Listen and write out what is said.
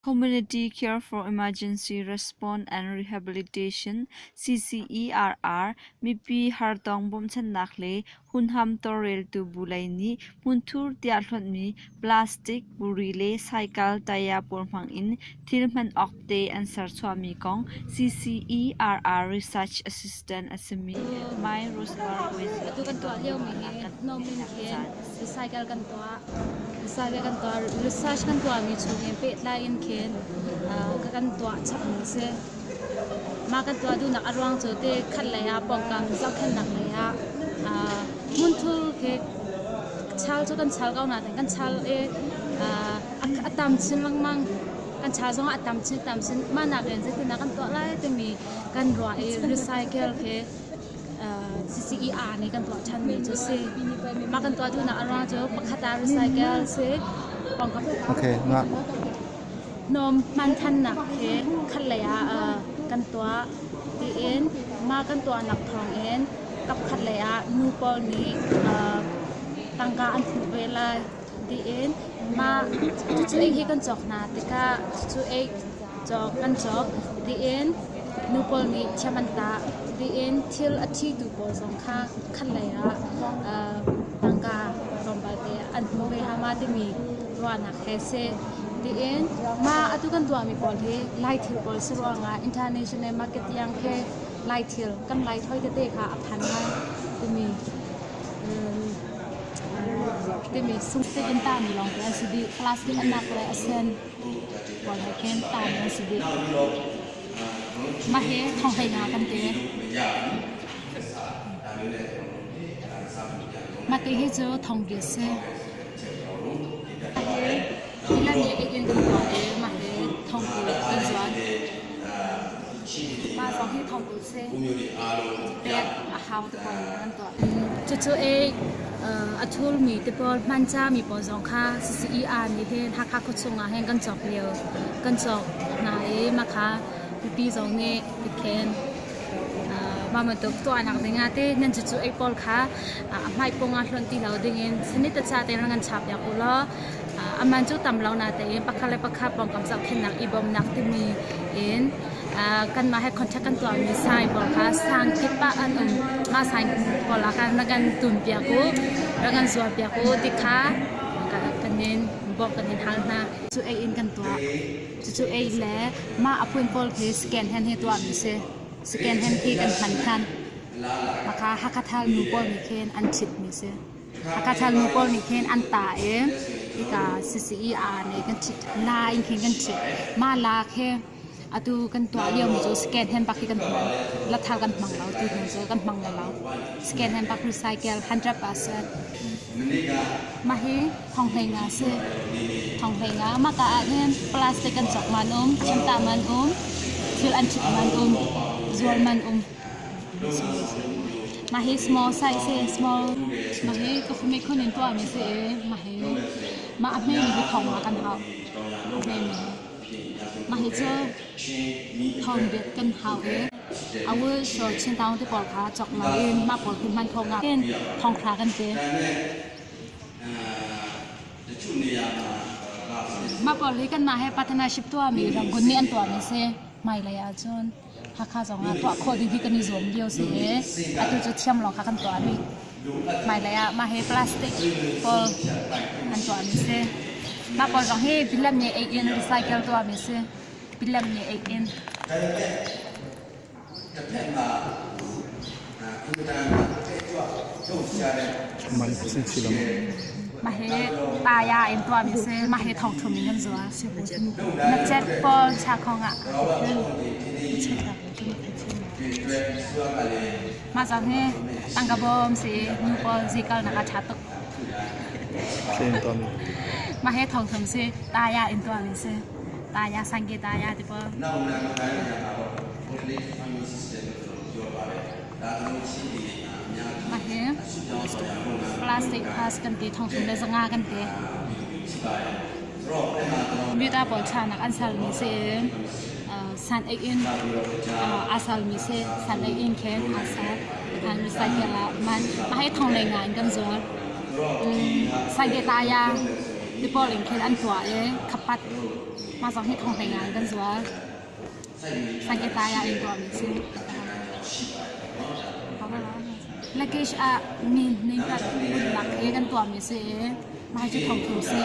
Community Care for Emergency Response and Rehabilitation (CCERR) mipi hartong bawmchannak le hunham tawlreltu bu lei nih hmunthur tiah hlonhmi plastic, buri le saikal taya pawl hmang in thil hman awk te an serchuahmi kong CCERR Research Assistant a simi Mai Rosmar Bawizik Atu kan tuah liomi hi hnawm in khin recycle kan tuah. Recycle kan tuah. Research kan tuahmi chungin pehtlai in khin kan tuah chapmi a si. Mah kan tuah duhnak a ruang cu ti khat lei ah pawngkam zohkhenhnak lei ah hmunthur khi chal cu kan chal ko nain kan chal i a tam chin lengmang. Kan chal zongah a tam chin tam chin. Mah nakin zeitindah kan tuah lai timi kan ruah i recycle khi CCER nih kan tuah ṭhanmi cu si. Mah kan tuah duhnak a ruang cu pakhat ah recycle si. Okay, nga. Hnawm hman thannak khi khat lei ah kan tuah tiin mah kan tuahnak thawngin kap khat lei ah nu pawl nih tangka an hmuh ve lai tiin mah cucu ei hi kan cawk hna tikah cucu ei cawk kan cawk tiin nu pawl nih thiam an tah tiin thil a ṭhitu pawl zong kha khatlei ah tangka tlawmpal te an hmu ve hama timi ruahnak he si. Tiin mah atu kan tuahmi pawl hi Lai thil pawl si ruangah international market tiang khi Lai thil kan Lai thoi tete kha a phan lai timi timi sungtik in tahmi lawngte an si dih. Plastic a nak le a sen pawl he khin tahmi an si dih. Mah hi thonghlei nga kan ti. Mah ti hi cu thongki a si. Mah hi tilami ek in kan tuah i mah hi thongkul kan zuan. Mah zong hi thongkul si. Pek a hau ti pawl kan tuah. Cucu ei a thurmi te pawl hmancami pawl zong kha CCER nih hin Hakha khuachung ah hin kan cawk lio kan cawk hna i mah kha mipi zong nih tikhin mah bantuk tuahnak ding ah te nan cucu ei pawl kha a hmaipung ah hlonh ti lo dingin sanitaca te ran kan chap piak u law a man cu tam lo natein pakhat le pakhat pawngkam zohkhenhnak i bawmnak timi in kanmah he contact kan tuahmi sign pawl kha sang kip ah an um. Mah sign pawl ah khan rak kan tunpiak u, rak kan zuarpiak u ti kha kan in bawmh kan in hal hna. Cu ei in kan tuah. Cucu ei le mah a phun pawl khi scan hand he tuahmi si. Scan hand khi kan hman than. Mah kha Hakha Thal nu pawl nih khin an ṭhitmi si. Hakha nu pawl nih khin an tah i hika CCER nih kan ṭhit la in khin kan ṭhit. Mah la khi atu kan tuah liomi cu scan hand bak hi kan hmang. Lathal kan hmang lo tu hnu cu kan hmang lo. Scan hand bak recycle 100%. Mah hi thonghlei nga si. Thonghlei nga mah ka ah hin plastic kan cawk man um, chimtah man um, thil an ṭhit man um, zual man um. Mah hi small size si, small. Mah hi ka fami khun in tuahmi si i mah hi mah a hmemi hi thong ah kan hauh. A hmemi hi. Mah hi cu thong biat kan hau i a wool shawl chin taung ti pawl kha cawk lo in mah pawl khi hman khawh ngah in thong thla kan ti. Mah pawl hi kanmah he partnership tuahmi Rangoon nih an tuahmi si. Hmailei ahcun Hakha zongah tuah khawh ding hi kan i zuam lio si i atu cu thiam lawng kha kan tuah rih. Hmailei ah mah hi plastic pawl an tuahmi si. Mah pawl zong hi bilam nih ei in recycle tuahmi si. Bilam nih ei in. Mah hi taya in tuahmi si. Mah hi thong thum in kan zuar. Na cet pawl chakhong ah. Mah zong hi tangka bawm si nu pawl zikal nak a ṭha tuk. Mah hi thong thum si. Taya in tuahmi si. Taya sangke taya ti pawl. Mah hi plastic pass kan ti thongthum le zanga kan ti. Mita pawl chanak an salmi si san ek in aa salmi si san ek in khin aa sal an recycle ah man mah hi thong le nga in kan zuar. Sage taya. Ti pawl in khin an tuah i khapat mah zong hi thong 15 in kan zuar. Sangketai ah in tuahmi si. Luggage ah mi ningkat putnak he kan tuahmi si i mah cu thong thum si.